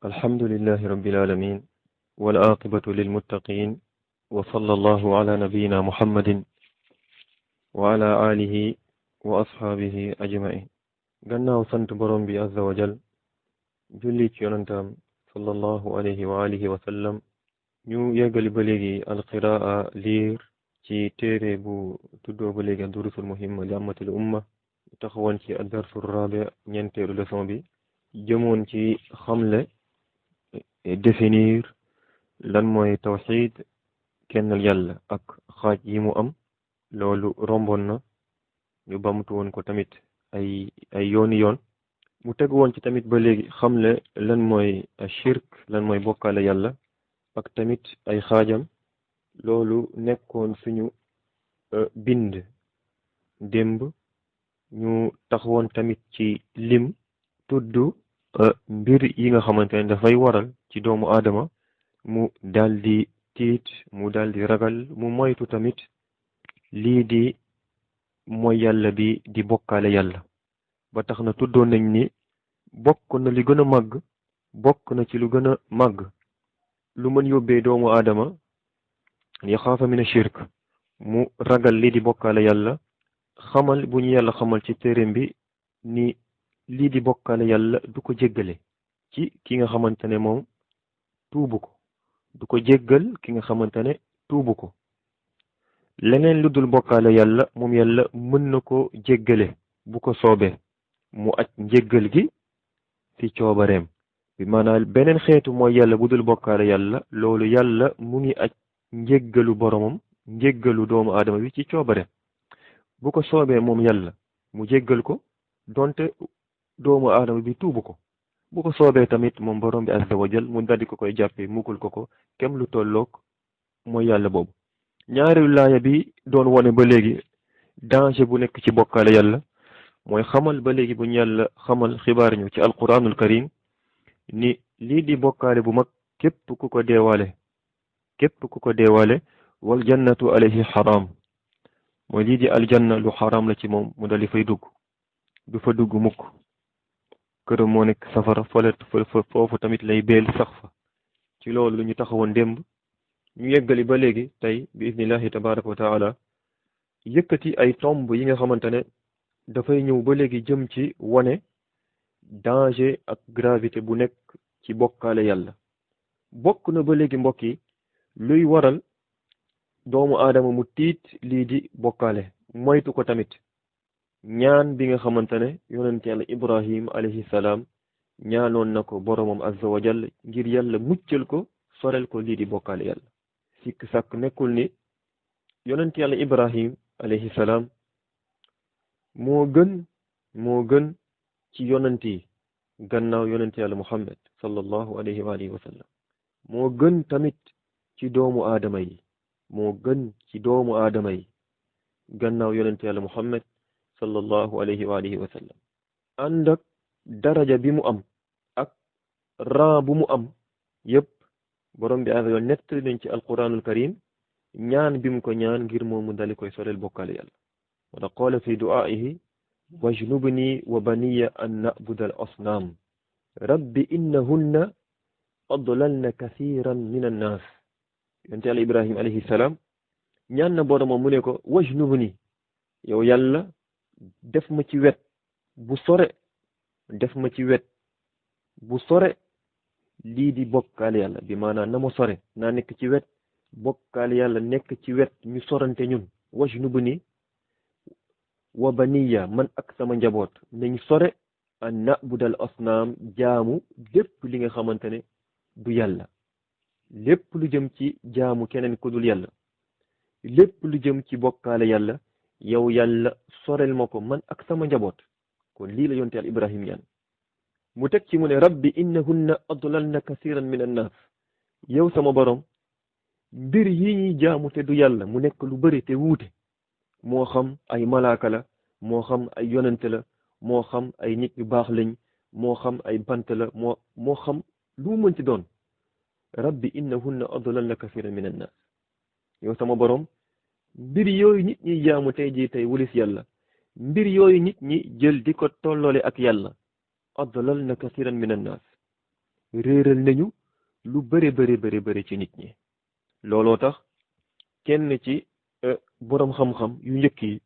الحمد لله رب العالمين والعاقبة للمتقين وصلى الله على نبينا محمد وعلى آله وأصحابه أجمعين gannaaw sant borom bi azza wa jal julli ci yonantaam sallallahu alayhi wa alihi wa sallam ñu yeggali ba léegi alqiraa liir ci téere bu tuddoo ba léegi durusul muhimma li ammatil umma taxawoon ci ad-darsu rabi ñeenteelu leçon bi jëmoon ci xamle définir lan mooy tawxid kennal yàlla ak xaaj yi mu am loolu romboon na ñu bamtu woon ko tamit ay yooni yoon mu tegu woon ci tamit ba léegi xamle lan mooy shirk lan mooy bokkaale yàlla ak tamit ay xaajam loolu nekkoon suñu bind démb ñu taxawoon tamit ci lim tudd mbir yi nga xamante ne dafay waral ci doomu aadama mu daldi tiit mu daldi ragal mu moytu tamit lii di mooy yàlla bi di bokkaale yàlla ba tax na tuddoon nañ ni bokk na li gën a màgg bokk na ci lu gën a màgg lu mën yóbbee doomu aadama yaxaafa mina shirk mu ragal lii di bokkaale yàlla xamal bu ñu yàlla xamal ci téereem bi ni lii di bokkaale yàlla du ko jéggale ci ki nga xamante ne moom tuubu ko du ko jéggal ki nga xamante ne tuubu ko leneen lu dul bokkaale yàlla moom yàlla mën na ko jéggale bu ko soobee mu aj njéggal gi ci coobareem bi maanaam beneen xeetu mooy yàlla bu dul bokkaale yàlla loolu yàlla mu ngi aj njéggalu boromam njéggalu doomu aadama bi ci coobareem bu ko soobee moom yàlla mu jéggal ko donte doomu aadama bi tuubu ko bu ko soobee tamit moom borom bi azza wa jal mu daldi ko koy jàppee mugul ko kem lu tolloog mooy yàlla boobu ñaareelu laaya bi doon wone ba léegi danger bu nekk ci bokkaale yàlla mooy xamal ba léegi bu ñu yàlla xamal xibaar ñu ci alquranul karim ni lii di bokkaale bu mag képp ku ko deewaale wal jannatu alayhi xaraam mooy lii di aljanna lu xaraam la ci moom mu daldi fay dugg du fa dugg mukk këram moo nekk safara foofu tamit lay beel sax fa ci loolu lu ñu taxawoon démb ñu yeggali ba léegi tey bi idnillahi tabaraka wa taala yëkkati ay tomb yi nga xamante ne dafay ñëw ba léegi jëm ci wane danger ak gravité bu nekk ci bokkaale yàlla bokk na ba léegi mbokk yi luy waral doomu aadama mu tiit lii di bokkaale moytu ko tamit ñaan bi nga xamante ne yonent yàlla ibrahim alayhi salaam ñaanoon na ko boromam azza wa jall ngir yàlla muccal ko sorel ko lii di bokkaale yàlla sikk sàkk nekkul ni yonent yàlla ibrahim alayhi salaam moo gën ci yonent yi gannaaw yonent yàlla muhammad sallallahu alayhi wa alihi wa sallam moo gën tamit ci doomu aadama yi moo gën ci doomu aadama yi gannaaw yonent yàlla muhammad sallallahu alayhi wa alihi wa sallam ànd ak daraja bi mu am ak ran bu mu am yépp borom bi azza wa jalla nettali nañ ci alquranul karim ñaan bi mu ko ñaan ngir moom mu dali koy soreel bokkaale yàlla wala qaala fi du'aa'ihi wajnubni wa baniya an na'buda al asnaam rabbi innahunna adlalna kathiran min annaas yonent yàlla ibrahim alayhi salaam ñaan na boromam mu ne ko wajnubni yow yàlla def ma ci wet bu sore lii di bokkaale yàlla bi maanaam na ma sore naa nekk ci wet bokkaale yàlla nekk ci wet ñu sorante ñun wajnubni wa baniya man ak sama njaboot nañ sore an na'budal asnaam jaamu lépp li nga xamante ne du yàlla lépp lu jëm ci jaamu keneen ku dul yàlla lépp lu jëm ci bokkaale yàlla yow yàlla sorel ma ko man ak sama njaboot kon lii la yonte yàlla ibrahim ñaan mu teg ci mu ne rabbi innahunna adlalna kasiran min annaas yow sama borom mbir yi ñuy jaamu te du yàlla mu nekk lu bari te wuute moo xam ay malaaka la moo xam ay yonente la moo xam ay nit yu baax lañ moo xam ay bant la moo xam lu mu mën ci doon rabbi innahunna adlalna kasiran min annaas yow sama borom mbir yooyu nit ñi jaamu tey jii tey wulis yàlla mbir yooyu nit ñi jël di ko tolloole ak yàlla adlalna kasiran min annaas réeral nañu lu bëri ci nit ñi. looloo tax kenn ci boroom xam-xam yu njëkk yi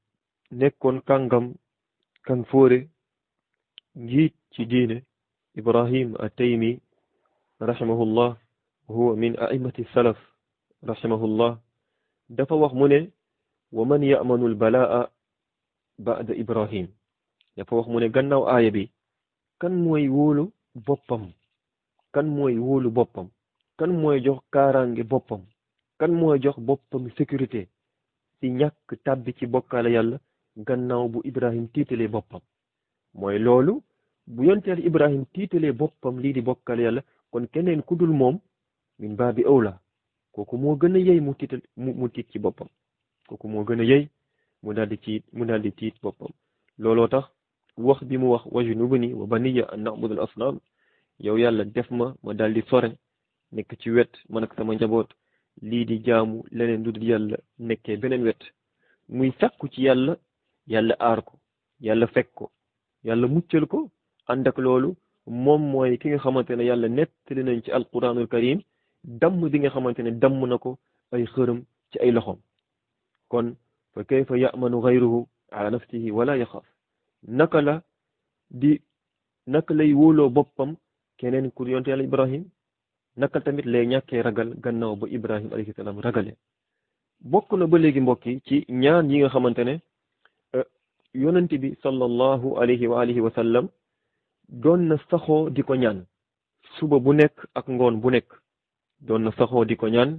nekkoon kàngam kan fóore njiit ci diine Ibrahim at-Taymi rahimahullah huwa min a'immati salaf rahimahullah dafa wax mu ne wa man ya'manu al-balaa ba'da Ibrahim dafa wax mu ne gannaaw aaya bi kan mooy wóolu boppam kan mooy jox kaaraange boppam kan mooy jox boppam sécurité ci ñàkk tàbbi ci bokkaale yàlla gannaaw bu Ibrahim tiitalee boppam mooy loolu bu yonteel Ibrahim tiitalee boppam lii di bokkaale yàlla kon keneen ku dul moom min baabi awla kooku moo gën a yey mu tiit ci boppam kooku moo gën a yey mu daal di tiit boppam looloo tax wax bi mu wax wajnubni wa baniya an na'budu al asnaam yow yàlla def ma daal di sore nekk ci wet man ak sama njaboot lii di jaamu leneen lu dul yàlla nekkee beneen wet muy sàkku ci yàlla aar ko yàlla fekk ko yàlla muccal ko ànd ak loolu moom mooy ki nga xamante ne yàlla nettali nañ ci alquranul karim damm bi nga xamante ne damm na ko ay xërëm ci ay loxoom kon fa kayfa ya'manu ghayruhu ala nafsihi wala yaxaaf naka lay wóoloo boppam keneen ku yonte yàlla Ibrahim naka tamit lay ñàkkee ragal gannaaw ba Ibrahim alayhi salaam ragale bokk na ba léegi mbokk yi ci ñaan yi nga xamante ne yonent bi sallallahu alayhi wa alihi wa sallam doon na saxoo di ko ñaan suba bu nekk ak ngoon bu nekk doon na saxoo di ko ñaan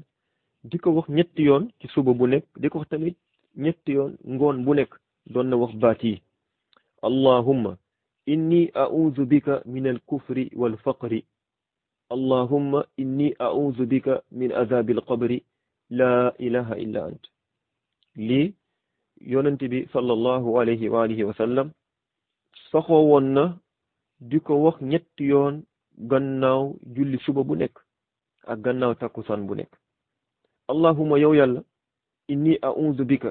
di ko wax ñetti yoon ci suba bu nekk di ko wax tamit ñetti yoon ngoon bu nekk doon na wax baat yi allahumma inni a'udhu bika min al-kufri wal faqri allahumma inni a'udhu bika min adhabi al-qabri la ilaha illa ant lii yonent bi sallallahu alayhi wa alihi wa sallam saxoo woon na di ko wax ñetti yoon gannaaw julli suba bu nekk ak gannaaw takkusaan bu nekk allahumma yow yàlla inni a'udhu bika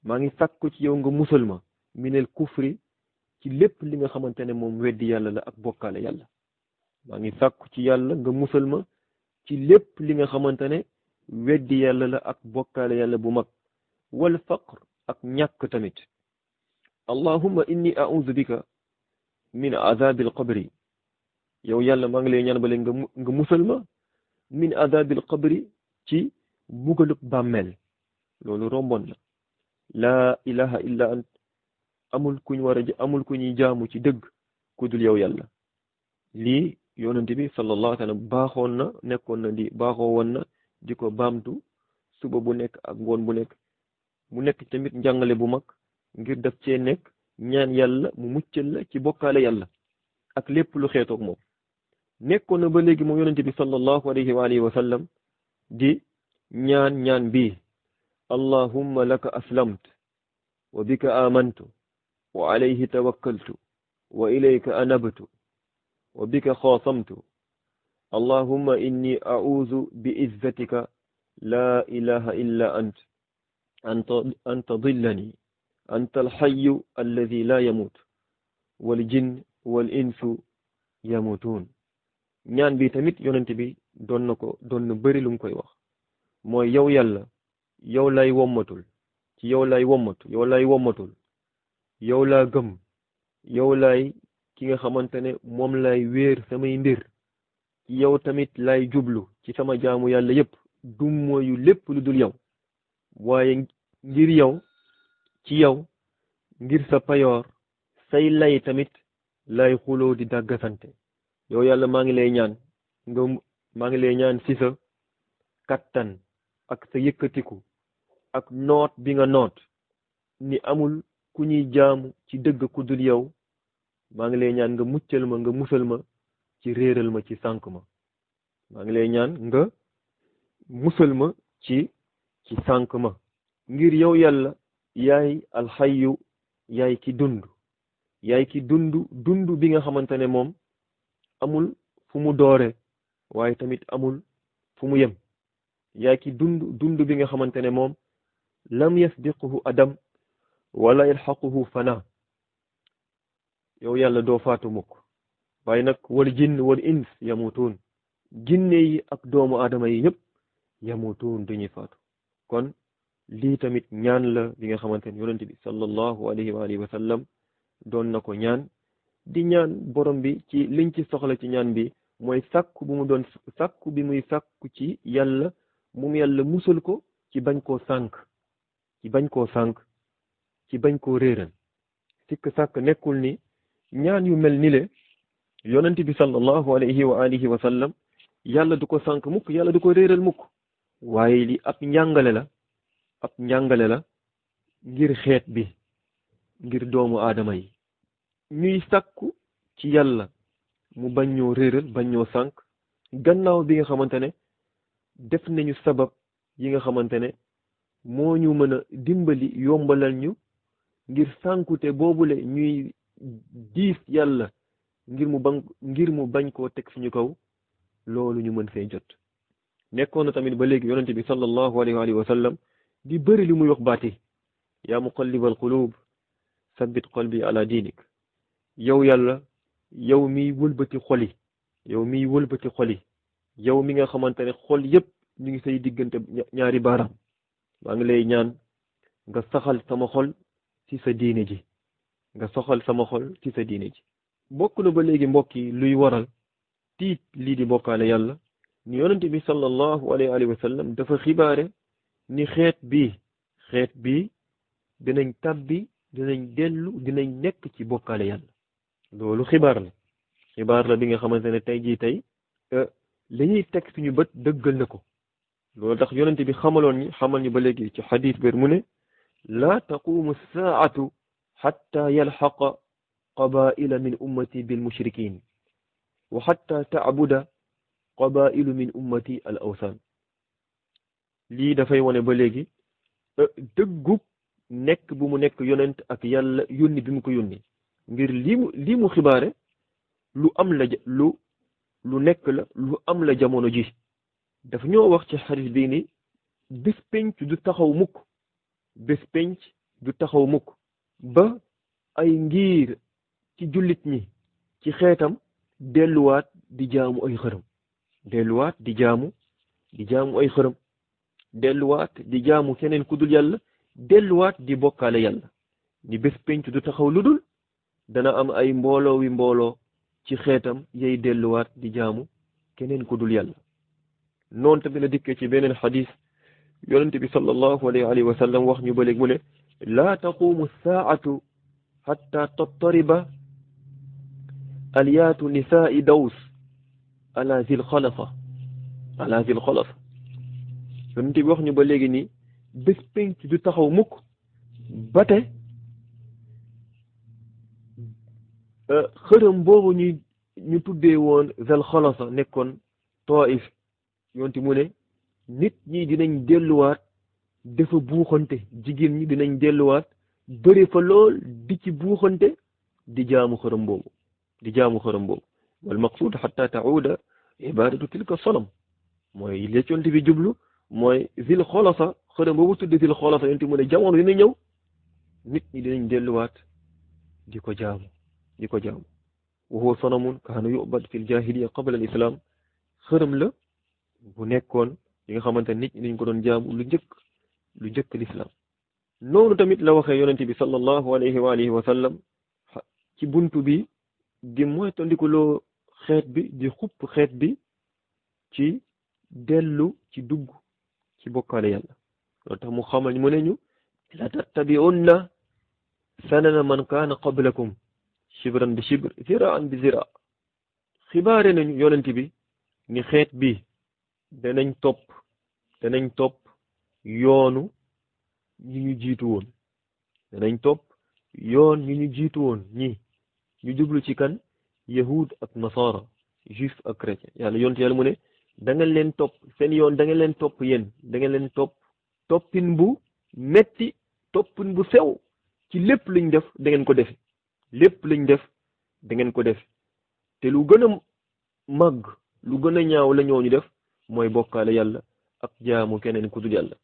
maa ngi sàkku ci yow nga musal ma minel kufri ci lépp li nga xamante ne moom weddi yàlla la ak bokkaale yàlla maa ngi sàkku ci yàlla nga musal ma ci lépp li nga xamante ne weddi yàlla la ak bokkaale yàlla bu mag wal faqr ak ñàkk tamit allahumma inni a'udhu bika min azabil qabri yow yàlla maa ngi lay ñaan bale nga musal ma min azabil qabri ci bugalub bàmmeel loolu rombon la laa ilaha illa ant amul ku ñuy jaamu ci dëgg ku dul yow yàlla lii yonent bi sallallahu alayhi wa sallam baaxoo woon na di ko baamtu suba bu nekk ak ngoon bu nekk mu nekk tamit njàngale bu mag ngir def cee nekk ñaan yàlla mu muccal la ci bokkaale yàlla ak lépp lu xeetoog moom nekkoon na ba léegi moom yonent bi sallallahu alayhi wa alihi wa sallam di ñaan bii allahumma laka aslamtu wa bika amantu wa alayhi tawakkaltu wa ilayka anabtu wa bika xaasamtu allahumma inni a'udhu bi izzatika la ilaha illa an tadillani anta alxayu alladi la yamut wal jinn wal insu yamutun ñaan bi tamit yonent bi doon na bëri lu mu koy wax mooy yow yàlla yow lay wommatul ci yow lay wommatul yow laa gëm yow lay ki nga xamante ne moom lay wéer samay mbir ci yow tamit lay jublu ci sama jaamu yàlla yépp dum mooyu lépp lu dul yow waaye ngir yow ci yow ngir sa payoor say lay tamit lay xuloo di dàggasante yow yàlla maa ngi lay ñaan ci sa kattan ak sa yëkkatiku ak noot bi nga noot ni amul ku ñuy jaamu ci dëgg ku dul yow maa ngi lay ñaan nga muccal ma nga musal ma ci réeral ma ci sànk ma maa ngi lay ñaan nga musal ma ci sànk ma ngir yow yàlla yaay alxayu yaay ki dund bi nga xamante ne moom amul fu mu doore waaye tamit amul fu mu yem yaay ki dund bi nga xamante ne moom lam yasbiquhu adam wala yalxaquhu fana yow yàlla doo faatu mukk waaye nag wal jinn wal ins yamutuun jinne yi ak doomu aadama yi ñëpp yamutuun dañuy faatu. kon lii tamit ñaan la bi nga xamante ne yonent bi sallallahu alayhi wa alihi wa sallam doon na ko ñaan di ñaan borom bi ci liñ ci soxla ci ñaan bi mooy sàkku bu mu doon sàkku bi muy sàkku ci yàlla moom yàlla musal ko ci bañ koo sànk ci bañ koo sànk ci bañ koo réeral sikk sàkk nekkul ni ñaan yu mel ni le yonent bi sallallahu alayhi wa alihi wa sallam yàlla du ko sànk mukk yàlla du ko réeral mukk waaye li ab njàngale la ngir xeet bi ngir doomu aadama yi ñuy sàkku ci yàlla mu bañ ñoo réeral bañ ñoo sànk gannaaw bi nga xamante ne def nañu sabab yi nga xamante ne moo ñu mën a dimbali yombalal ñu ngir sànkute boobule ñuy diis yàlla ngir mu bañ koo teg suñu kaw loolu ñu mën fee jot. nekkoon na tamit ba léegi yonente bi sallallahu alayhi wa sallam di bëri li muy wax baati yaa muqallibal qulub sabbit qalbi ala diinik yow yàlla yow miy wëlbati xol yi yow mi nga xamante ne xol yépp ñu ngi say diggante ñaari baaraam maa ngi lay ñaan nga saxal sama xol ci sa diine ji bokk na ba léegi mbokk yi luy waral tiit lii di bokkaale yàlla ni yonente bi sallallahu alayhi wa sallam dafa xibaare ni xeet bi dinañ tàbbi dinañ dellu dinañ nekk ci bokkaale yàlla loolu xibaar la bi nga xamante ne tey li ñuy teg suñu bët dëggal na ko loolu tax yonente bi xamal ñu ba léegi ci xadis ber mu ne laa taqumu saatu xatta yalxaqa qabaila min ummati bil mushrikin wa xatta taabuda qabailu min ummati al awsan lii dafay wane ba léegi dëggub nekk bu mu nekk yonent ak yàlla yónni bi mu ko yónni ngir lii mu xibaare lu nekk la lu am la jamono ji dafa ñoo wax ci xarit bii ni bés penc du taxaw mukk ba ay ngir ci jullit ñi ci xeetam delluwaat di jaamu ay xërëm delluwaat di jaamu ay xërëm delluwaat di jaamu keneen ku dul yàlla delluwaat di bokkaale yàlla ni bés penc du taxaw lu dul dana am ay mbooloo ci xeetam yay delluwaat di jaamu keneen ku dul yàlla noonu tamit la dikkee ci beneen xadis yonente bi sallallahu alayhi wa sallam wax ñu ba léegi mu ne laa taqumu saatu xatta tattariba alyaatu nisaai daws ala zil xalafa yonente bi wax ñu ba léegi ni bés penc du taxaw mukk bate xërëm boobu ñu tuddee woon zal xalasa nekkoon Taif yonte mu ne nit ñi dinañ delluwaat dafa buuxante jigéen ñi dinañ delluwaat bëri fa lool di ci buuxante di jaamu xërëm boobu wal maqsuud xatta tauda ibadatu tilka sanam mooy li ci yonte bi jublu mooy zil xolasa xërëm boobu tudde zil xolasa yonte mu ne jamono dina ñëw nit ñi dinañ delluwaat di ko jaamu wa huwa sanamun kaana yubad fil jahiliya qabla al islam xërëm la bu nekkoon yi nga xamante nit ñi dañ ko doon jaamu lu njëkk l'islam noonu tamit la waxee yonente bi sallallahu alayhi wa alihi wa sallam ci buntu bi di moytandikuloo xeet bi di xupp xeet bi ci dellu ci dugg ci bokkaale yàlla loolu tax mu xamal mu ne ñu la tattabi'unna sanana man kaana qablakum shibran bi shibr ziraan bi zira xibaare nañu yonente bi ni xeet bi danañ topp yoonu ñi ñu jiitu woon ñi ñu jublu ci kan yahud ak nasara juif ak chrétien yàlla mu ne da ngeen leen topp seen yoon da ngeen leen topp yéen da ngeen leen topp toppin bu metti toppin bu sew ci lépp luñ def da ngeen ko def te lu gën a màgg lu gën a ñaaw la ñooñu def mooy bokkaale yàlla ak jaamu keneen ku dul yàlla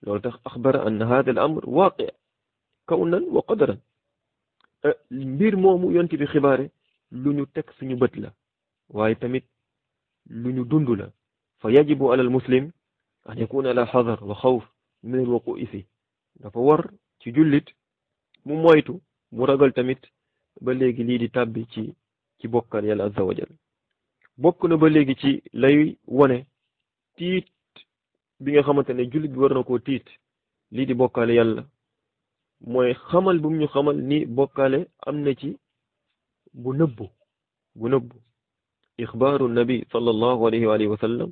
loolu tax axbara anna hada al amr waaqi kawnan wa qadaran mbir moomu yonte bi xibaare lu ñu teg suñu bët la waaye tamit lu ñu dund la fa yajibu ala al muslim an yakuna ala xadar wa xawf min al wuqu'i fi dafa war ci jullit mu moytu mu ragal tamit ba léegi lii di tàbbi ci bokkal yàlla azza wa jal bokk na ba léegi ci lay wone tiit bi nga xamante ne jullit bi war na koo tiit lii di bokkaale yàlla mooy xamal bu mu ñu xamal ni bokkaale am na ci bu nëbbu ixbaaru nabi sallallahu alayhi wa alihi wa sallam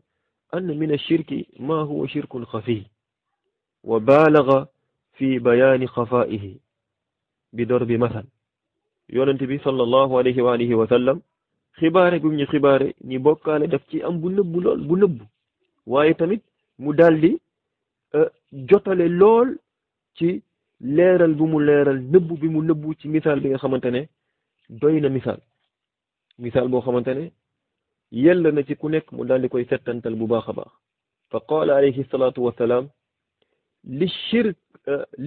anna min ashirki ma huwa shirkun xafiy wa baalaga fi bayaani xafaa'ihi bi darbi masal yonent bi sallallahu alayhi wa alihi wa sallam xibaare gum ñu xibaare ñi bokkaale daf ci am bu nëbbu lool bu nëbbu waaye tamit mu daldi jotale lool ci leeral bu mu leeral nëbbu bi mu nëbbu ci misaal bi nga xamante ne doy na misaal boo xamante ne yell na ci ku nekk mu daldi koy settantal bu baax a baax fa qaala alayhi salaatu wassalaam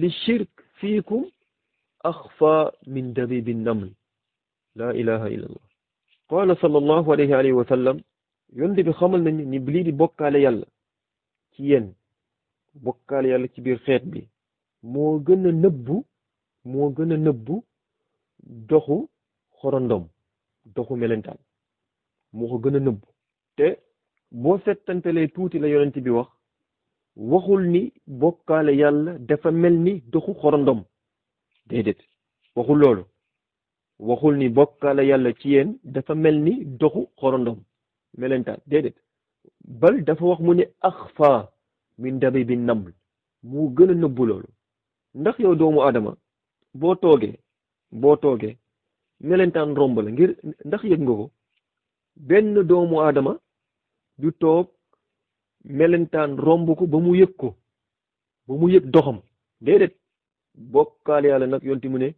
li shirk fiikum axfa min dabibi naml laa ilaha illa allah qaala sallallahu alayhi wa sallam yonent bi xamal nañu ni lii di bokkaale yàlla ci yéen bokkaale yàlla ci biir xeet bi moo gën a nëbbu doxu xorondom doxu melentaan moo ko gën a nëbbu te boo settantalee tuuti la yonent bi waxul ni bokkaale yàlla dafa mel ni doxu xorondom déedéet waxul loolu waxul ni bokkaale yàlla ci yéen dafa mel ni doxu xorondom melentaan déedéet bal dafa wax mu ne axfa min dabibi naml mu gën a nëbbu loolu ndax yow doomu aadama boo toogee melentaan romb la ngir ndax yëg nga ko benn doomu aadama du toog melentaan romb ko ba mu yëg doxam déedéet bokkaale yàlla nag yonti mu ne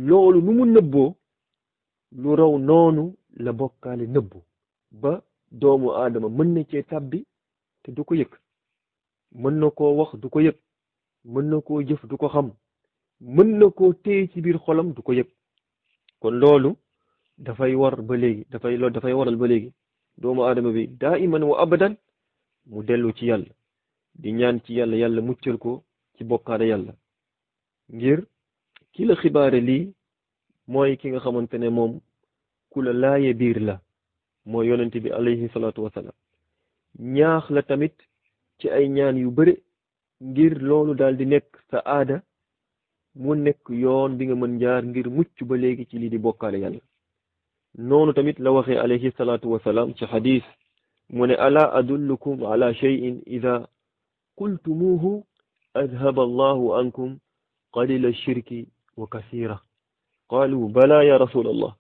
loolu nu mu nëbboo lu raw noonu la bokkaale nëbbu ba doomu aadama mën na cee tàbbi te du ko yëg mën na koo wax du ko yëg mën na koo jëf du ko xam mën na koo téye ci biir xolam du ko yëg kon loolu dafay waral ba léegi doomu aadama bi daa iman wa abadan mu dellu ci yàlla di ñaan ci yàlla muccal ko ci bokkaale yàlla ngir ki la xibaare lii mooy ki nga xamante ne moom ku la laaye biir la mooy yonent bi alayhi salaatu wasalaam ñaax la tamit ci ay ñaan yu bare ngir loolu daal di nekk sa aada mu nekk yoon bi nga mën jaar ngir mucc ba léegi ci lii di bokkaale yàlla noonu tamit la waxee alayhi salaatu wasalaam ci xadis mu ne ala adullukum ala shay'in ida qultumuhu adhaba allahu ankum qalila shirki wa kasira qalu bala ya rasul allah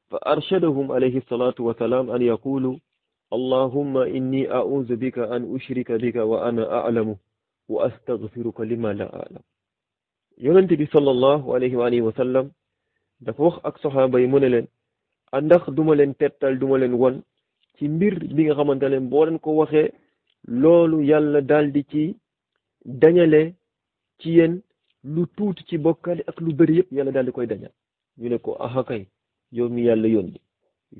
fa arshadahum alayhi salatu wassalam an yaqulu allahumma inni a'udhu bika an ushrika bika wa ana a'lamu wa astaghfiruka lima la a'lam yonent bi sallallahu alayhi wa alihi wa sallam dafa wax ak saxaaba yi mu ne leen ndax duma leen tettal duma leen won ci mbir bi nga xamante ne boo leen ko waxee loolu yàlla daldi ci dañale ci yéen lu tuuti ci bokkaale ak lu bëri yëpp yàlla daldi koy dañal ñu ne ko aha kay yow mi yàlla yónni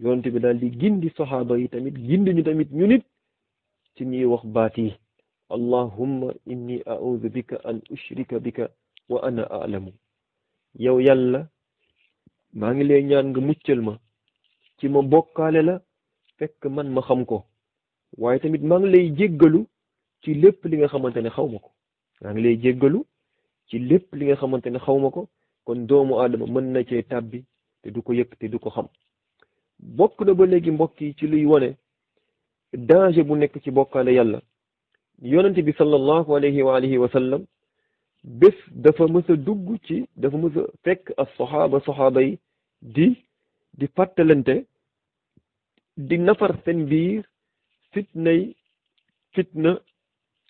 yonent bi daldi gindi saxaaba yi tamit gindi ñu tamit ñu nit ci ñuy wax baat yi allahumma inni a'udhu bika an ushrika bika wa ana a'lamu yow yàlla maa ngi lay ñaan nga muccal ma ci ma bokkaale la fekk man ma xam ko waaye tamit maa ngi lay jéggalu ci lépp li nga xamante ne xaw ma ko maa ngi lay jéggalu ci lépp li nga xamante ne xaw ma ko kon doomu aadama mën na cee tàbbi te du ko yëg te du ko xam bokk na ba léegi mbokk yi ci luy wone danger bu nekk ci bokkaale yàlla yonent bi sallallahu alayhi wa alihi wa sallam bés dafa mës a dugg ci dafa mës a fekk as saxaaba yi di fàttalante di nafar seen biir fitna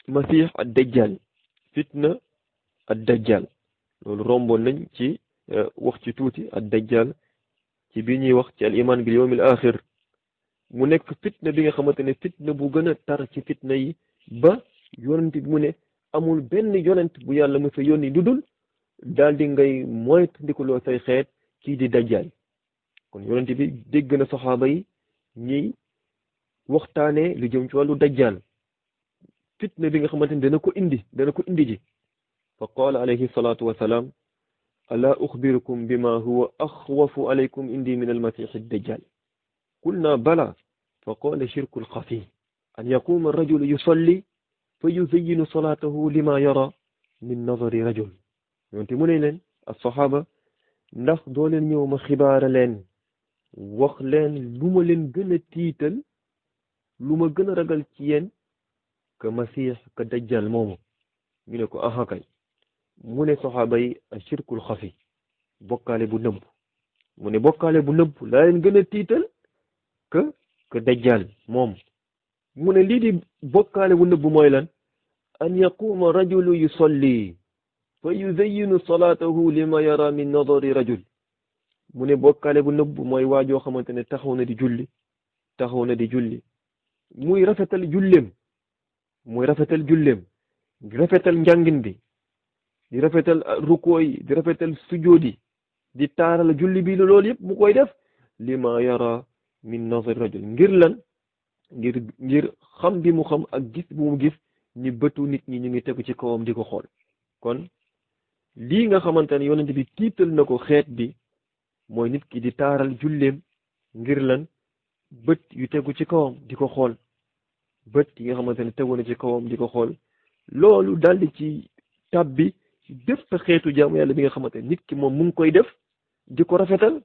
masih ad dajjal loolu romboon nañ ci wax ci tuuti ad dajjal ci bi ñuy wax ci al iman bil yawmil axir mu nekk fitna bi nga xamante ne fitna bu gën a tar ci fitna yi ba yonent bi mu ne amul benn yonent bu yàlla mës a yónni lu dul daal di ngay moytandikuloo say xeet kii di dajjal kon yonent bi dégg na saxaaba yi ñiy waxtaanee lu jëm ci wàllu dajjal fitna bi nga xamante ni dana ko indi ji fa qaala alayhi salaatu wasalaam alaa uxbirukum bima huwa axwafu alaykum indi min almasiixi dajjal qulna bala fa qaala shirku alxafi an yaquuma arrajulu yusalli fa yuzayyinu salaatahu lima yara min nazari rajul yonte mu ne leen as-saxaaba ndax doo leen ñëw ma xibaara leen wax leen lu ma leen gën a tiital lu ma gën a ragal ci yéen ka masiix ka dajjal moomu ñu ne ko aha kay mu ne saxaaba yi ashirkul xafi bokkaale bu nëbb mu ne bokkaale bu nëbb laa leen gën a tiital ka dajjal moom mu ne lii di bokkaale bu nëbb mooy lan an yaquuma rajulu yusalli fa yuzayyinu salaatahu lima yara min nadari rajul mu ne bokkaale bu nëbb mooy waajoo xamante ne taxaw na di julli muy rafetal julleem di rafetal njàngin bi di rafetal rukoo yi di rafetal sujood yi di taaral julli bi loolu yëpp mu koy def lima yara min nazar rajul ngir lan ngir xam bi mu xam ak gis bu mu gis ni bëtu nit ñi ñu ngi tegu ci kawam di ko xool kon lii nga xamante ne yonent bi tiital na ko xeet bi mooy nit ki di taaral julleem ngir lan bët yu tegu ci kawam di ko xool bët yi nga xamante ne tegu na ci kawam di ko xool loolu daldi ci tabbi bépp xeetu jaamu yàlla bi nga xamante ne nit ki moom mu ngi koy def di ko rafetal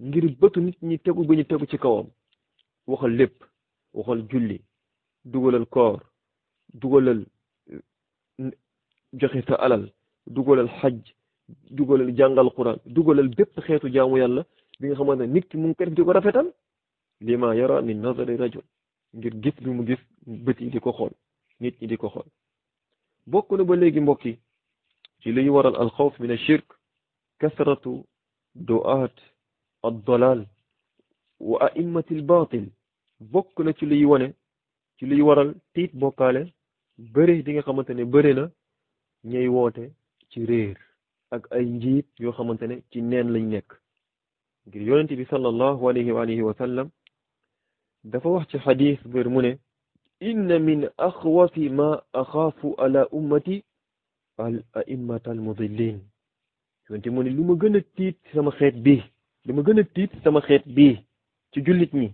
ngir bëtu nit ñi tegu ba ñu tegu ci kawam waxal lépp waxal julli dugalal koor dugalal joxe sa alal dugalal xaj dugalal jàngal quran dugalal bépp xeetu jaamu yàlla bi nga xamante ne nit ki mu ngi koy def di ko rafetal lima yara min nazari rajul ngir gis bi mu gis bët yi di ko xool nit ñi di ko xool bokk na ba léegi mbokk yi ci liy waral alxawf min ashirk kasratu du'aat ad-dalal wa a'immati al-batil bokk na ci liy waral tiit bokkaale bëre di nga xamante ne bëre na ñay woote ci réer ak ay njiit yoo xamante ne ci neen lañ nekk ngir yonent bi sallallahu alayhi wa alihi wa sallam dafa wax ci xadis bër mu ne inna min axwafi ma axaafu ala ummati al a'immata al mudillin yonent mu ne lu ma gën a tiit sama xeet bii ci jullit ñi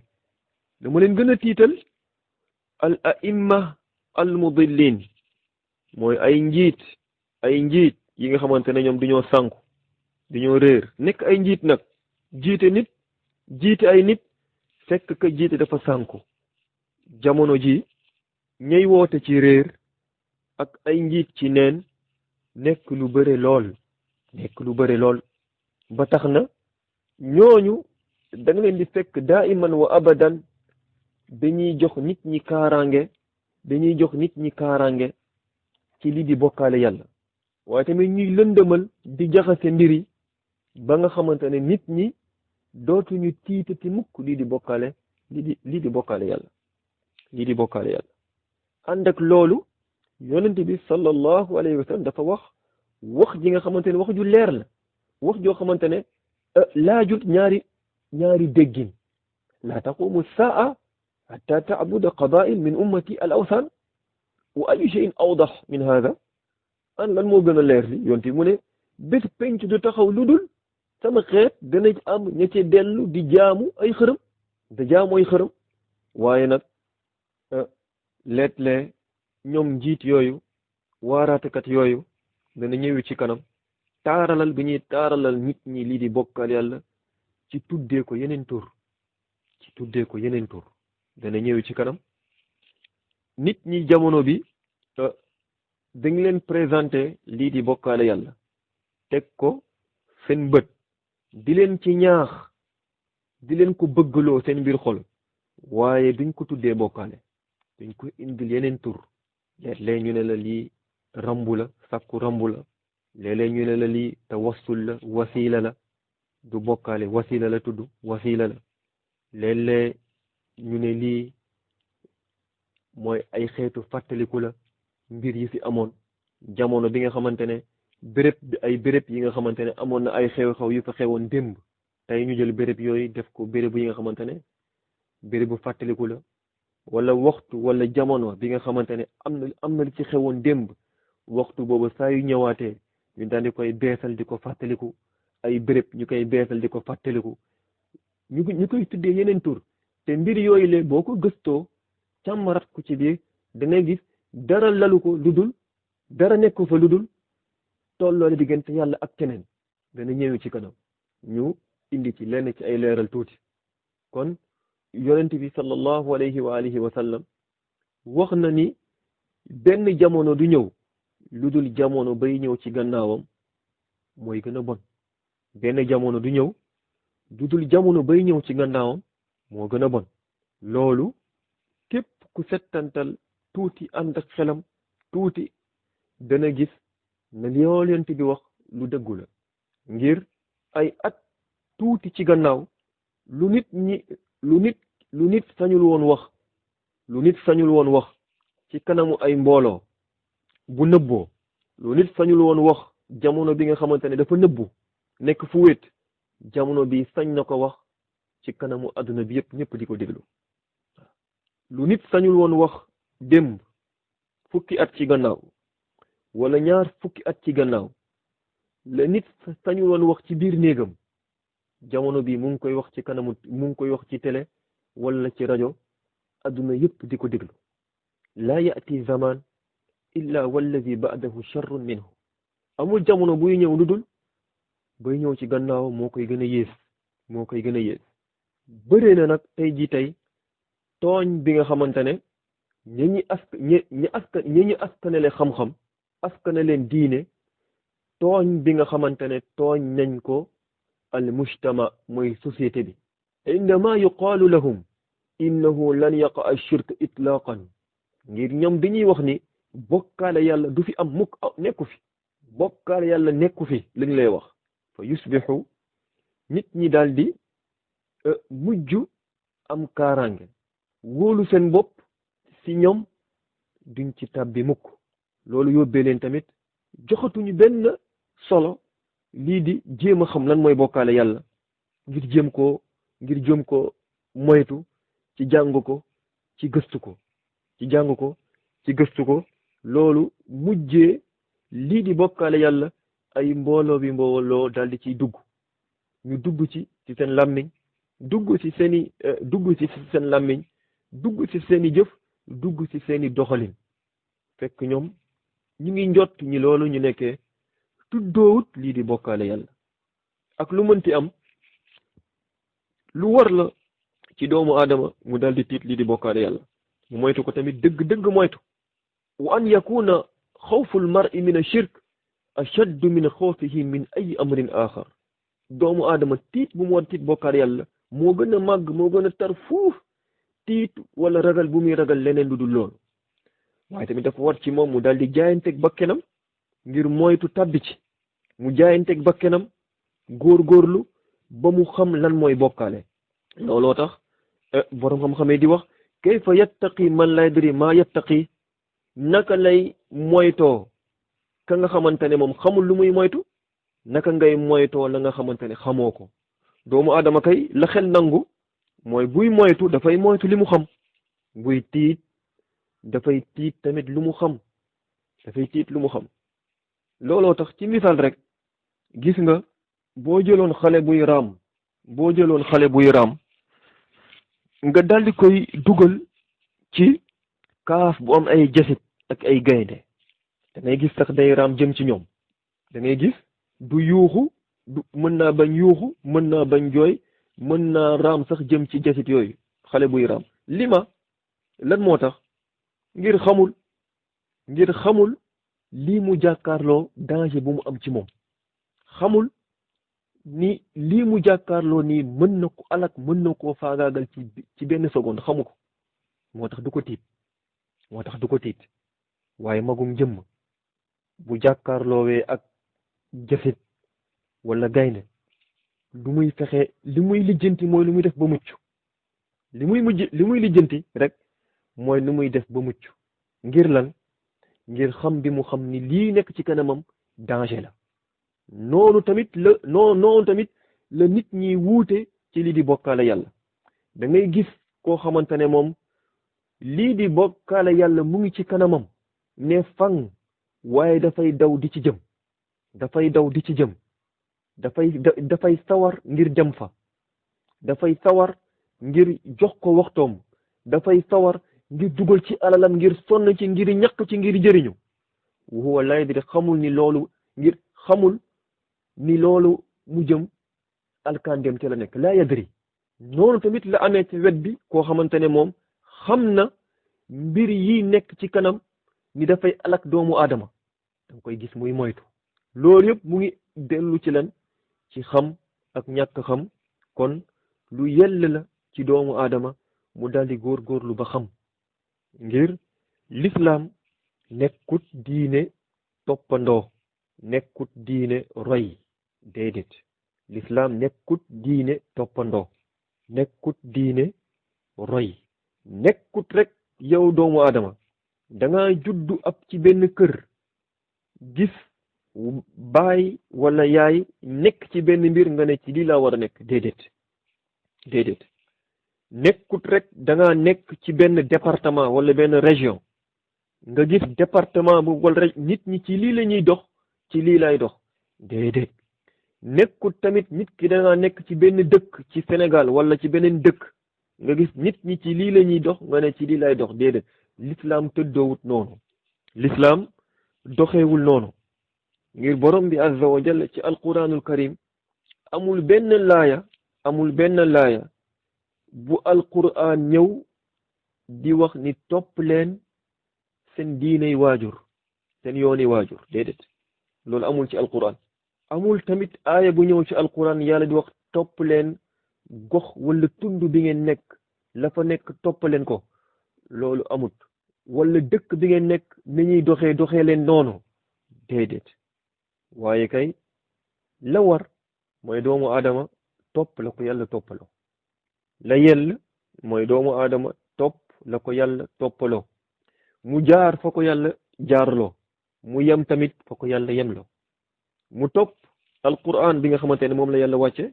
dama leen gën a tiital al a'imma al mudillin mooy ay njiit yi nga xamante ne ñoom dañoo sànku dañoo réer nekk ay njiit nag jiite ay nit fekk ka jiite dafa sànku jamono ji ñey woote ci réer ak ay njiit ci neen nekk lu bëre lool ba tax na ñooñu da nga leen di fekk daiman wa abadan dañuy jox nit ñi kaaraange ci lii di bokkaale yàlla waaye tamit ñuy lëndëmal di jaxase mbiri ba nga xamante ne nit ñi dootuñu tiitati mukk lii di bokkaale yàlla ànd ak loolu yonent bi sallallahu alayhi wa sallam dafa wax ji nga xamante ne wax ju leer la wax joo xamante ne laajut ñaari déggin laa taqumu saa hatta ta'buda qaba'il min ummati al awsan wa ayu shay'in awdax min hada lan moo gën a leer li yonent bi mu ne bés penc du taxaw lu dul sama xeet dana am ña ci dellu di jaamu ay xërëm waaye nag leet-lee ñoom njiit yooyu waaraatekat yooyu dana ñëwi ci kanam taaralal bi ñuy taaralal nit ñi lii di bokkal yàlla ci tuddee ko yeneen tur dana ñëwi ci kanam nit ñi jamono bi dañ leen présenté lii di bokkaale yàlla teg ko seen bët di leen ci ñaax di leen ko bëggaloo seen biir xol waaye duñ ko tuddee bokkaale duñ ko indil yeneen tur léeg-léeg ñu ne la lii rambu la sàkku rambu la léeg-léeg ñu ne la lii tawassul la wasila la du bokkaale wasila la tudd wasila la léeg-léeg ñu ne lii mooy ay xeetu fàttaliku la mbir yi fi amoon jamono bi nga xamante ne béréb yi nga xamante ne amoon na ay xew-xew yu fa xewoon démb tey ñu jël béréb yooyu def ko béréb yi nga xamante ne béréb bu fàttaliku la wala waxtu wala jamono bi nga xamante ne am na li ci xewoon démb waxtu boobu saa yu ñëwaatee ñu daal di koy beesal di ko fàttaliku ay béréb ñu koy beesal di ko fàttaliku ñu koy tuddee yeneen tur te mbir yooyu le boo ko gëstoo càmmarat ko ci biir da ngay gis dara lalu ko lu dul dara nekku fa lu dul tolloole diggante yàlla ak keneen dana ñëw ci kanam ñu indi ci lenn ci ay leeral tuuti kon yonent bi sallallahu alayhi wa alihi wa sallam wax na ni benn jamono du ñëw lu dul jamono bay ñëw ci gannaawam mooy gën a bon benn jamono du ñëw lu dul jamono bay ñëw ci gannaawam moo gën a bon loolu képp ku settantal tuuti ànd ak xelam tuuti dana gis na li yonent bi wax lu dëggu la ngir ay at tuuti ci gannaaw lu nit sañul woon wax ci kanamu ay mbooloo bu nëbboo lu nit sañul woon wax jamono bi nga xamante ne dafa nëbbu nekk fu wét jamono bi sañ na ko wax ci kanamu adduna bi yëpp ñëpp di ko déglu lu nit sañul woon wax démb fukki at ci gannaaw wala ñaar fukki at ci gannaaw la nit sañul woon wax ci biir néegam jamono bi mu ngi koy wax ci kanamu mu ngi koy wax ci télé wala ci rajo adduna yëpp di ko déglu laa ya'ti zaman illa wallazi ba'dahu sharrun minhu amul jamono buy ñëw lu dul bay ñëw ci gannaaw moo koy gën a yées bëree na nag tey tooñ bi nga xamante ne ñi askanele xam-xam askane leen diine tooñ bi nga xamante ne tooñ nañ ko al mujtama mooy société bi indama yuqaalu lahum innahu lan yaqa ash-shirk itlaqan ngir ñoom dañuy wax ni bokkaale yàlla du fi am mukk nekku fi bokkaale yàlla nekku fi lañ lay wax fa yusbixu nit ñi daldi mujj am kaaraange wóolu seen bopp ci ñoom duñ ci tàbbi mukk loolu yóbbee leen tamit joxatuñu benn solo lii di jéem a xam lan mooy bokkaale yàlla ngir jéem ko moytu ci jàng ko ci gëstu ko loolu mujjee lii di bokkaale yàlla ay mbooloo daldi ciy dugg ñu dugg ci seen làmmiñ dugg ci seen làmmiñ dugg ci seeni jëf dugg ci seeni doxalin fekk ñoom ñu ngi njott ñi loolu ñu nekkee tuddoowut lii di bokkaale yàlla ak lu mënti am lu war la ci doomu aadama mu daldi tiit lii di bokkaale yàlla mu moytu ko tamit dëgg moytu wa an yakuna xawful mar'i min ash-shirk ashaddu min xawfihi min ay amrin axar doomu aadama tiit bu mu war tiit bokkaale yàlla moo gën a màgg moo gën a tar fuuf tiit wala ragal bu muy ragal leneen lu dul loolu waaye tamit dafa war ci moom mu daldi jaayanteeg bakkenam ngir moytu tabbi ci mu jaayanteeg bakkenam góorgóorlu ba mu xam lan mooy bokkaale looloo tax boroom xam-xamee di wax kayfa yattaqi man la yadri maa yattaqi naka lay moytoo ka nga xamante ne moom xamul lu muy moytu naka ngay moytoo la nga xamante ne xamoo ko doomu aadama kay la xel nangu mooy buy moytu dafay moytu li mu xam buy tiit dafay tiit tamit lu mu xam looloo tax ci misaal rek gis nga boo jëloon xale buy raam nga daldi koy dugal ci kaaf bu am ay jasit ak ay gaynde da ngay gis sax day raam jëm ci ñoom da ngay gis du yuuxu mën naa bañ yuuxu mën naa bañ jooy mën naa raam sax jëm ci jasit yooyu xale buy raam lan moo tax ngir xamul lii mu jàkkaarloo danger bu mu am ci moom xamul ni lii mu jàkkaarloo nii mën na ko alak mën na koo faagaagal ci benn seconde xamu ko moo tax du ko tiit waaye magum jëmm bu jàkkaarloowee ak jasit wala gaynde lu muy fexe li muy lijjanti mooy lu muy def ba mucc li muy lijjanti rek mooy lu muy def ba mucc ngir lan ngir xam bi mu xam ni lii nekk ci kanamam danger la noonu tamit la nit ñi wuute ci lii di bokkaale yàlla. da ngay gis koo xamante ne moom lii di bokkaale yàlla mu ngi ci kanamam ne fang, waaye dafay daw di ci jëm, dafay daw di ci jëm, dafay sawar ngir dem fa, dafay sawar ngir jox ko waxtoom, dafay sawar ngir dugal ci alalam, ngir sonn ci, ngir ñàkk ci, ngir jëriñu. huwa la yadri, xamul ni loolu mu jëm alkandem ci la nekk, la yadri. noonu tamit la amee ci wet bi koo xamante ne moom xam na mbir yi nekk ci kanam ni dafay alak doomu aadama, danga koy gis muy moytu. loolu yëpp mu ngi dellu ci lan, ci xam ak ñàkk xam. kon lu yell la ci doomu aadama mu daldi góorgóorlu ba xam, ngir l'islam nekkut diine toppandoo, nekkut diine roy, déedéet. l'islam nekkut diine toppandoo, nekkut diine roy, nekkut rek yow doomu aadama danga juddu ab ci benn kër gis baay wala yaay nekk ci benn mbir nga ne ci lii laa war a nekk, déedéet. nekkut rek danga nekk ci benn département wala benn région nga gis département bu wala rek nit ñi ci lii la ñuy dox, ci lii lay dox, déedéet. nekkut tamit nit ki danga nekk ci benn dëkk ci Sénégal wala ci beneen dëkk nga gis nit ñi ci lii la ñuy dox nga ne ci lii lay dox, déedéet. l'islam tëddoowut noonu, l'islam doxewul noonu. ngir borom bi azza wa jalla ci alquranul karim amul benn laaya bu alquran ñëw di wax ni topp leen seen diiney waajur, seen yooni waajur, déedéet. loolu amul ci alquran. amul tamit aaya bu ñëw ci alquran yàlla di wax topp leen gox wala tund bi ngeen nekk, la fa nekk topp leen ko, loolu amut. wala dëkk bi ngeen nekk ni ñuy doxee leen noonu, déedéet. waaye kay la war mooy doomu aadama topp la ko yàlla toppaloo, la yell mooy doomu aadama topp la ko yàlla toppaloo, mu jaar fa ko yàlla jaarloo, mu yem tamit fa ko yàlla yemloo, mu topp alquran bi nga xamante ne moom la yàlla wàcce,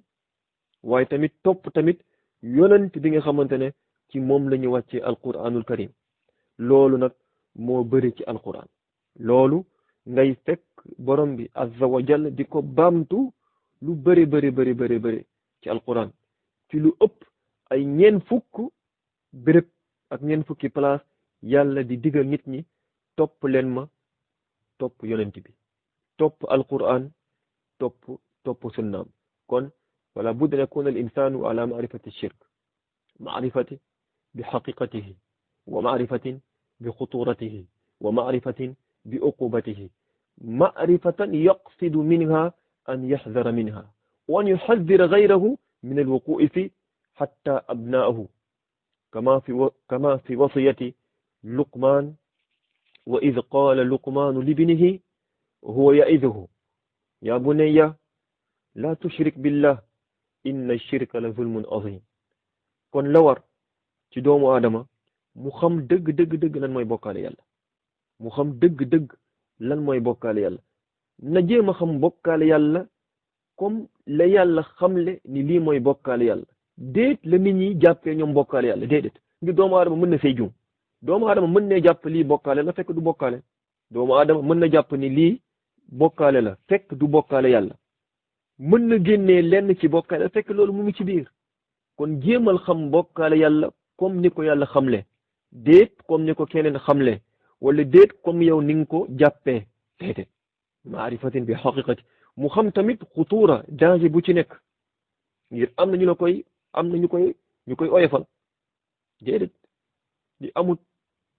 waaye tamit topp tamit yonent bi nga xamante ne ci moom la ñu wàcce alquranul karim. loolu nag moo bëri ci alquran, loolu ngay fekk borom bi azza wa jalla di ko baamtu lu bëri ci alquran, ci lu ëpp ay 40 béréb ak 40 place yàlla di digal nit ñi topp leen ma, topp yonent bi, topp alquran, topp sunnaam. kon wala budda an yakuna al insanu ala maarifati shirk, maarifati bi xaqiqatihi wa maarifatin bi xuturatihi wa maarifatin bi uqubatihi, maarifatan yaqsidu minha an yaxdara minha wa an yuxadira gayrahu min alwuqu'i fi xatta abnaahu kama fi wasiyati luqman wa id qaala luqmaanu libnihi huwa ya'iduhu ya bunayya la tushrik billah inna shirka la zulmun azim. kon la war ci doomu aadama mu xam dëgg lan mooy bokkaale yàlla, mu xam dëgg lan mooy bokkaale yàlla, na jéem a xam bokkaale yàlla comme la yàlla xamle ni lii mooy bokkaale yàlla, déet la nit ñi jàppee ñoom bokkaale yàlla, déedéet. ngir doomu aadama mën na fay juum, doomu aadama mën na jàpp lii bokkaale la fekk du bokkaale, doomu aadama mën na jàpp ni lii bokkaale la fekk du bokkaale yàlla, mën na génnee lenn ci bokkaale fekk loolu mu ngi ci biir. kon jéemal xam bokkaale yàlla comme ni ko yàlla xamle, déet comme ni ko keneen xamle, wala déet comme yow ni nga ko jàppee, déedéet. maarifatin bi xaqiqati, mu xam tamit xutuura danger bu ci nekk, ngir am na ñu koy oyofal, déedéet. di amut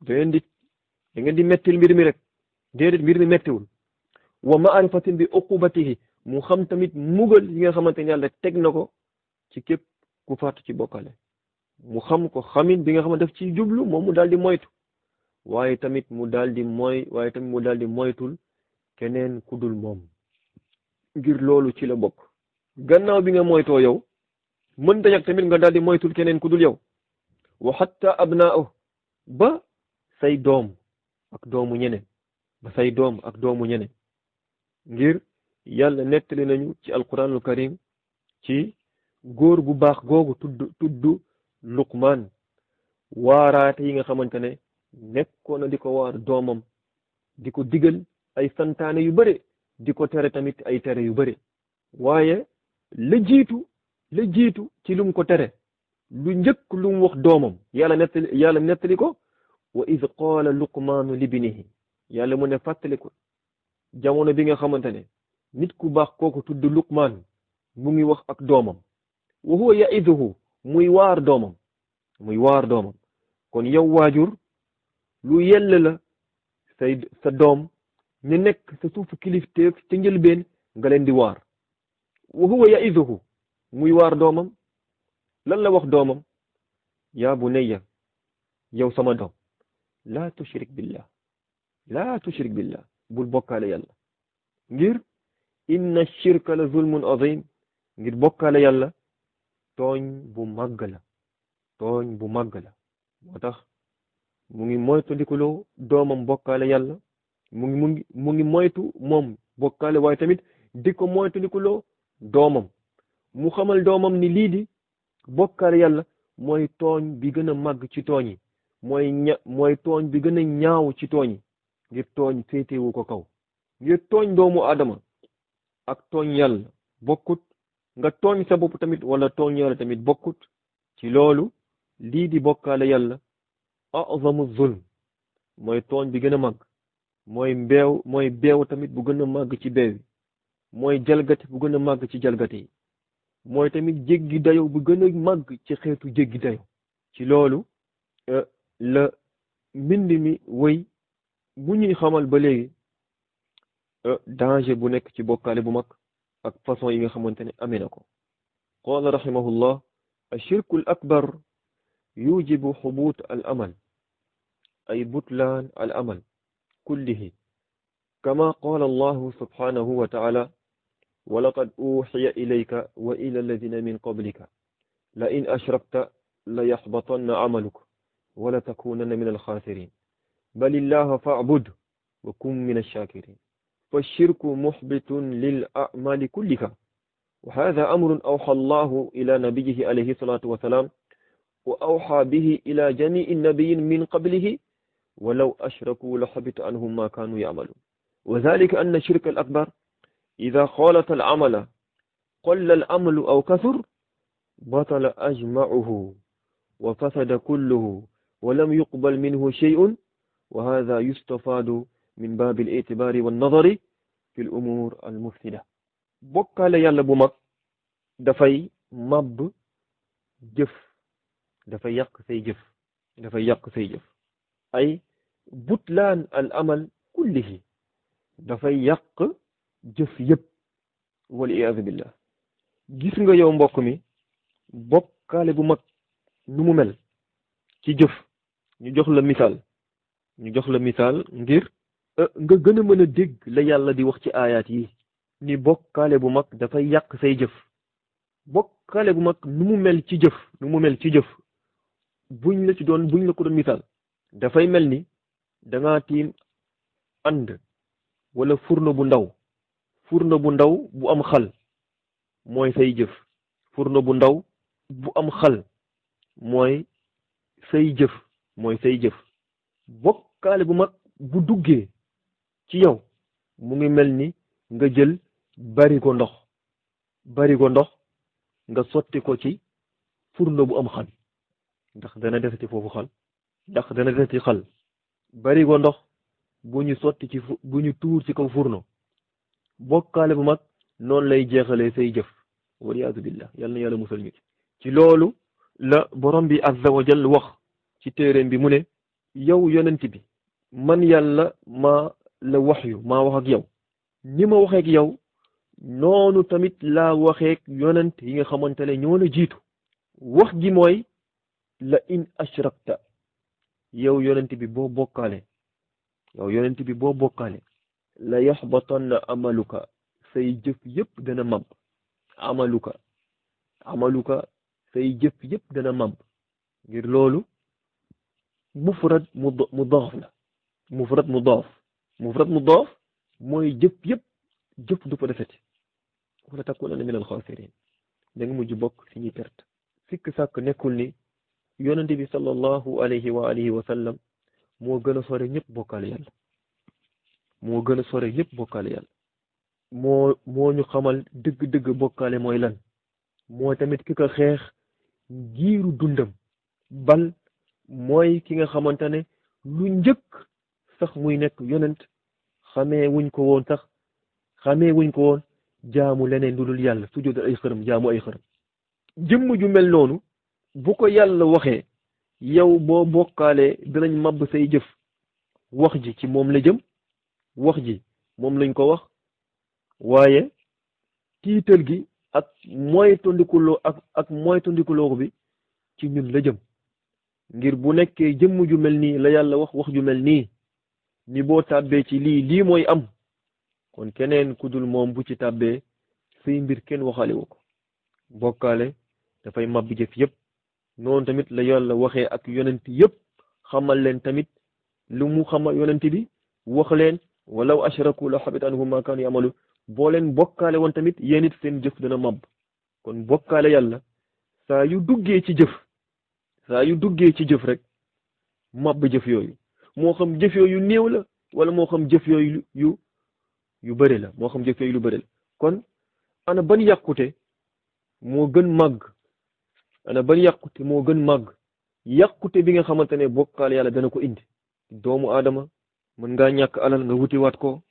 da ngeen di mettil mbir mi rek, déedéet, mbir mi mettiwul. wa maarifatin bi uqubatihi, mu xam tamit mugal yi nga xamante ne yàlla teg na ko ci képp ku faatu ci bokkale, mu xam ko xamin bi nga xamante daf ci jublu moom mu daal di moytu, waaye tamit mu daal di moytul keneen ku dul moom, ngir loolu ci la bokk. gannaaw bi nga moytoo yow mën ta ñàkk tamit nga daal di moytul keneen ku dul yow. wa hatta abnaahu, ba say doom ak doomu ñeneen, ngir yàlla nettali nañu ci alquranul karim ci góor gu baax googu tudd Luqmaan waaraate yi nga xamante ne nekkoon na di ko waar doomam di ko digal ay santaane yu bare di ko tere tamit ay tere yu bare waaye la jiitu ci lum ko tere lu njëkk lu mu wax doomam yàlla nettali ko wa iz qaala luqmaanu libnihi yàlla mu ne fàttali ko jamono bi nga xamante ne nit ku baax kooku tudd Luqmaan mu ngi wax ak doomam wa huwa ya'iduhu muy waar doomam kon yow waajur lu yell la sa doom ñu nekk sa suufu kilifteef ca njëlbeen nga leen di waar wa huwa ya'iduhu muy waar doomam lan la wax doomam yaa bunayya yow sama doom laa tushrik billah bul bokkaale yàlla ngir inna shirka la zulmun azim ngir bokkaale yàlla tooñ bu màgg la moo tax mu ngi moytu ndikuloo doomam bokkaale yàlla mu ngi moytu moom bokkaale waaye tamit di ko moytu ndikuloo doomam mu xamal doomam ni lii di bokkaale yàlla mooy tooñ bi gën a màgg ci tooñ yi mooy tooñ bi gën a ñaaw ci tooñ yi ngir tooñ féetewu ko kaw ngir tooñ doomu aadama ak tooñ yàlla bokkut nga tooñ sa bopp tamit wala tooñ yàlla tamit bokkut ci loolu lii di bokkaale yàlla azamu zulm mooy tooñ bi gën a màgg mooy beew tamit bu gën a màgg ci beew yi mooy jalgati bu gën a màgg ci jalgati yi mooy tamit jéggi dayo bu gën a màgg ci xeetu jéggi dayo ci loolu la mbind mi wëy bu ñuy xamal ba léegi danger bu nekk ci bokkaale bu mag ak façon yi nga xamante ne amee na ko qaala rahimahullah ashirku al akbar yujibu xubut al amal ay butlaan al amal kullihi kama qaala allahu subhanahu wa taala wa laqad uxiya ilayka wa ila alladina min qablika la in ashrakta la yaxbatanna amaluk wala takunanna min alxaasirin bal illaha fa'bud wa kun min alshakirin فالشرك محبط للأعمال كلها وهذا أمر أوحى الله إلى نبيه عليه الصلاة والسلام وأوحى به إلى جميع النبيين من قبله ولو أشركوا لحبط عنهم ما كانوا يعملون وذلك أن الشرك الأكبر إذا خالط العمل قل العمل أو كثر بطل أجمعه وفسد كله ولم يقبل منه شيء وهذا يستفاد min baabil itibaari wa nadari fil umuur al mufsida bokkaale yàlla bu mag dafay màbb jëf dafay yàq say jëf ay butlaan al amal kullihi dafay yàq jëf yëpp wal iyaazu billah gis nga yow mbokk mi bokkaale bu mag nu mu mel ci jëf ñu jox la misaal ngir nga gën a mën a dégg la yàlla di wax ci aayaat yi ni bokkaale bu mag dafay yàq say jëf bokkaale bu mag nu mu mel ci jëf buñ la ko doon misaal dafay mel ni dangaa tiim ànd wala furno bu ndaw bu am xal mooy say jëf furno bu ndaw bu am xal mooy say jëf bokkaale bu mag bu duggee ci yow mu ngi mel ni nga jël barigo ndox nga sotti ko ci furno bu am xal ndax dana desati foofu xal barigo ndox bu ñu tuur ci kaw furno bokkaale bu mag noonu lay jeexalee say jëf waliyaadu billah yàlla na yàlla musal ñu ci loolu la borom bi azza wa jal wax ci téeréem bi mu ne yow yonent bi man yàlla maa wax ak yow ni ma waxeek yow noonu tamit laa waxeek yonent yi nga xamante ne ñoo la jiitu wax gi mooy la in ashrakta yow yonent bi boo bokkaale la yaxbatanna amaluka say jëf yëpp dana màbb amaluka say jëf yëpp dana màbb ngir loolu mufrad mudaaf la mufrad mudaaf mooy jëf yëpp jëf du ko defeti wala takunanna min al-xaasiriin da nga mujj bokk ci ñi perte. sikk sàkk nekkul ni yonente bi sallallahu alayhi wa alihi wa sallam moo gën a sore ñëpp bokkaale yàlla, moo gën a sore ñëpp bokkaale yàlla, moo ñu xamal dëgg-dëgg bokkaale mooy lan, moo tamit ki ko xeex giiru dundam, bal mooy ki nga xamante ne lu njëkk sax muy nekk yonent xamee wuñ ko woon jaamu leneen lu dul yàlla, sujjóot ay xërëm, jaamu ay xërëm. jëmm ju mel noonu bu ko yàlla waxee yow boo bokkaalee dinañ màbb say jëf, wax ji ci moom la jëm, wax ji moom lañ ko wax, waaye tiital gi ak moytandikuloo bi ci ñun la jëm. ngir bu nekkee jëmm ju mel nii la yàlla wax ju mel nii ni boo tàbbee ci lii mooy am, kon keneen ku dul moom bu ci tàbbee say mbir kenn waxaale wu ko. bokkaale dafay màbb jëf yëpp. noonu tamit la yàlla waxee ak yonent yëpp, xamal leen tamit lu mu xamal yonent bi wax leen walaw ashraku la habita anhum ma kaanu yamalu. boo leen bokkaale woon tamit yéen it seen jëf dana màbb. kon bokkaale yàlla saa yu duggee ci jëf rek màbb jëf yooyu, moo xam jëf yooyu néew la wala moo xam jëf yooyu yu bëri la, kon ana ban yàqute moo gën màgg, yàqute bi nga xamante ne bokkaale yàlla dana ko indi. doomu aadama mën ngaa ñàkk alal nga wutiwaat ko,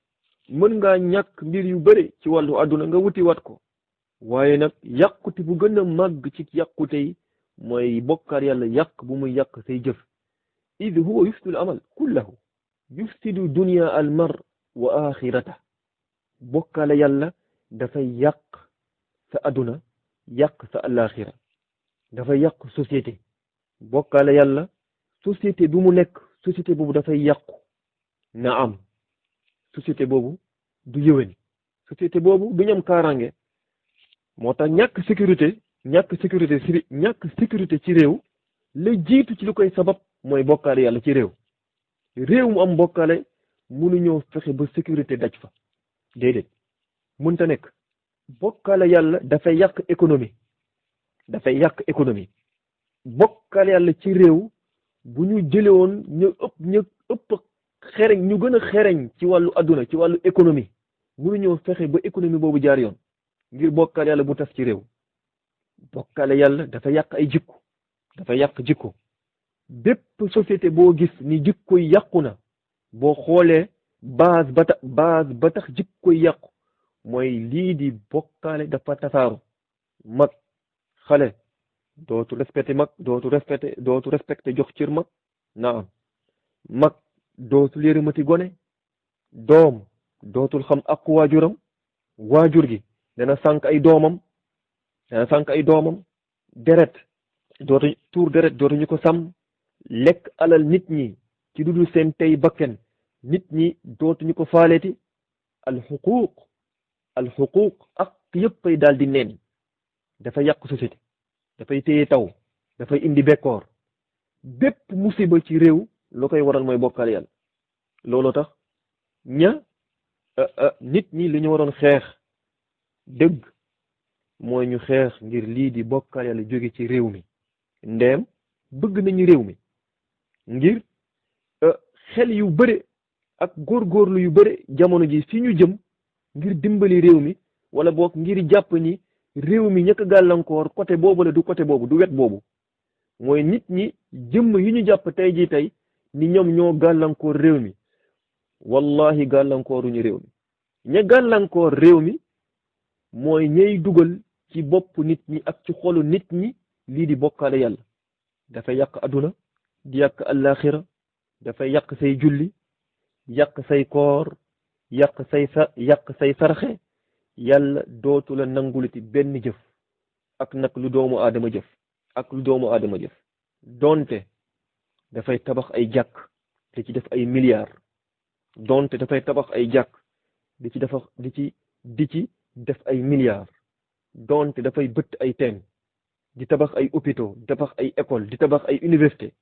mën ngaa ñàkk mbir yu bëri ci wàllu àdduna nga wutiwaat ko, waaye nag yàqute bu gën a màgg ci yàqute yi mooy bokkaale yàlla yàq bu muy yàq say jëf. id huwa yufsidu al amal kullahu, yufsidu dunya al mar wa axirata. bokkaale yàlla dafay yàq sa àdduna, yàq sa alaxira, dafay yàq société. bokkaale yàlla société bu mu nekk, société boobu dafay yàqu. na am société boobu du yëwén, société boobu du ñam kaaraange. moo tax ñàkk sécurité ci réew la jiitu ci lu koy sabab mooy bokkaale yàlla ci réew mu am bokkaale mënuñoo fexe ba sécurité daj fa, déedéet mënta nekk. bokkaale yàlla dafay yàq économie, bokkaale yàlla ci réew bu ñu jële woon ñu ëpp xereñ, ñu gën a xereñ ci wàllu adduna, ci wàllu économie, mënuñoo fexe ba économie boobu jaar yoon ngir bokkaale yàlla bu tas ci réew. bokkaale yàlla dafa yàq ay jikko, dafa yàq jikko. bépp société boo gis ni jikko yi yàqu na, boo xoolee base ba tax jikko yi yàqu mooy lii di bokkaale dafa tasaaru. mag xale dootu respecté mag, dootu respecté jox cër mag. naam mag dootul yërëmati gone, doom dootul xam ak waajuram, waajur gi dana sànq ay doomam, deret dootuñu ko sàmm, lekk alal nit ñi ci dudul seen tey bakken nit ñi dootuñu ko faaleeti. alxuquuq ak yëpp ay daal di neen. dafay yàq société, dafay téye taw, dafay indi bekkoor. bépp musiba ci réew loo koy waral mooy bokkaale yàlla. looloo tax nit ñi li ñu waroon xeex dëgg mooy ñu xeex ngir lii di bokkaale yàlla jóge ci réew mi. ndeem bëgg nañu réew mi ngir xel yu bëre ak góorgóorlu yu bëre jamono ji fi ñu jëm ngir dimbali réew mi, wala boog ngir jàpp ni réew mi ñëkk gàllankoor côté boobu la, du côté boobu, du wet boobu. mooy nit ñi jëmm yi ñu jàpp tey ni ñoom ñoo gàllankoor réew mi. wallahi gàllankooruñu réew mi. ña gàllankoor réew mi mooy ñay dugal ci bopp nit ñi ak ci xolu nit ñi lii di bokkaale yàlla. dafay yàq aduna, di yàq alaxira, dafay yàq say julli, yàq say koor, yàq say sarxe. yàlla dootu la nanguliti benn jëf ak nag lu doomu aadama jëf. donte dafay tabax ay jàkk di ci def ay milliards, donte dafay tabax ay jàkk di ci def ay milliards, donte dafay bëtt ay teen, di tabax ay hôpitaux, di tabax ay école, di tabax ay université.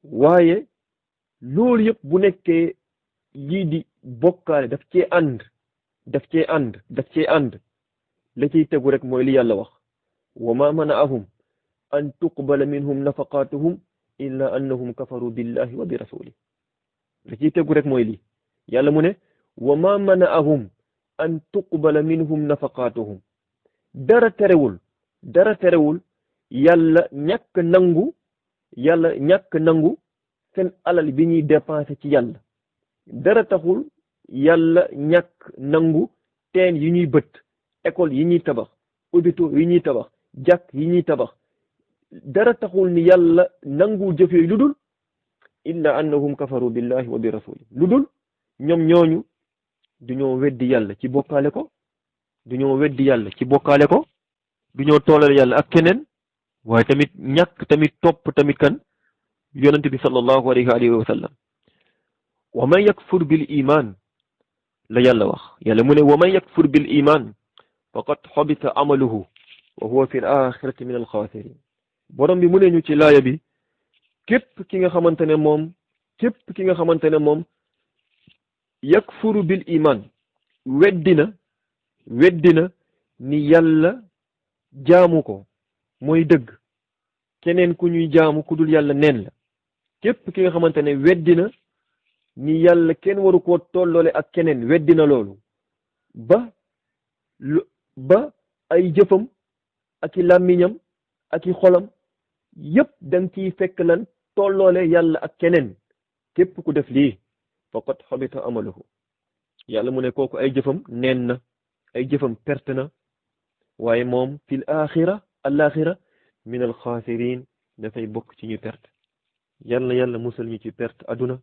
waaye loolu yëpp bu nekkee lii di bokkaale daf cee ànd la ciy tegu rek mooy li yàlla wax. wa ma manaahum an tuqbala minhum nafaqatuhum illa annahum kafaru billahi wa bi rasulih la ciy tegu rek mooy lii yàlla mu ne wa ma manaahum an tuqbala minhum nafaqatuhum dara terewul yàlla ñàkk nangu seen alal bi ñuy dépensé ci yàlla dara taxul yàlla ñàkk nangu teen yi ñuy bët école yi ñuy tabax hôpitaux yi ñuy tabax jàkk yi ñuy tabax dara taxul ni yàlla nangu jëf yooyu lu dul illa annahum kafaru billahi wa bi rasuli lu dul ñoom ñooñu duñoo weddi yàlla ci bokkaale ko duñoo toolal yàlla ak keneen waaye tamit ñàkk tamit topp tamit kan yonent bi sallallahu alayhi wa sallam wa man yakfur bil iman la yàlla wax yàlla mu ne wa man yakfur bil iman faqad xobita amaluhu wa huwa fi l axirati min al xaasirin borom bi mu ne ñu ci laaya bi képp ki nga xamante ne moom yakfuru bil iman weddina ni yàlla jaamu ko mooy dëgg keneen ku ñuy jaamu ku dul yàlla neen la képp ki nga xamante ne weddina ni yàlla kenn waru koo tolloole ak keneen weddina loolu ba ay jëfam ak i làmmiñam ak i xolam yépp danga ciy fekk lan tolloole yàlla ak keneen képp ku def lii faqad xabita amaluhu yàlla mu ne kooku ay jëfam neen na ay jëfam perte na waaye moom fil alaxira min al xaasirin dafay bokk ci ñu perte yàlla musal ñu ci perte aduna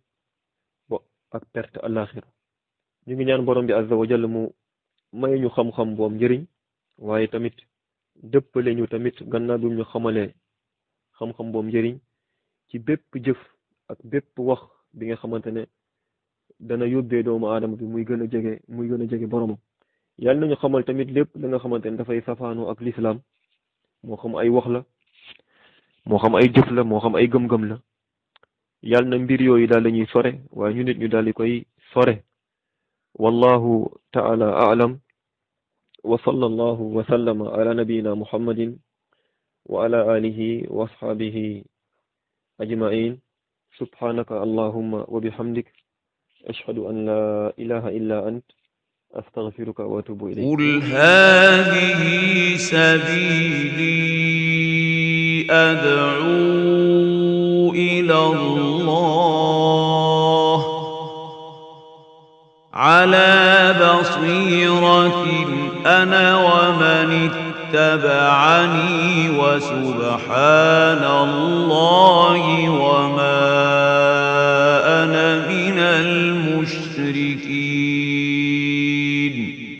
ak perte alaxira ñu ngi ñaan borom bi azza wa jalla mu may ñu xam-xam boom njëriñ waaye tamit dëppale ñu tamit gannaaw bi ñu xamalee xam-xam boom njëriñ ci bépp jëf ak bépp wax bi nga xamante ne dana yóbbee doomu aadama bi muy gën a jege boromam yàlla nañu xamal tamit lépp la nga xamante ne dafay safaanoo ak lislaam moo xam ay wax la moo xam ay jëf la moo xam ay gëm-gëm la yàlla na mbir yooyu daal la ñuy sore waaye ñu nit ñu daal di koy sore wallahu ta'ala a'lam wa sallallahu wa sallama ala nabiyyina muhammadin wa ala alihi wa ashabihi ajma'in subhanaka allahumma wa bihamdik ashhadu an la ilaha illa ant أستغفرك وأتوب إليك قل هذه سبيلي أدعو إلى الله على بصيرة أنا ومن اتبعني وسبحان الله وما أنا من المشركين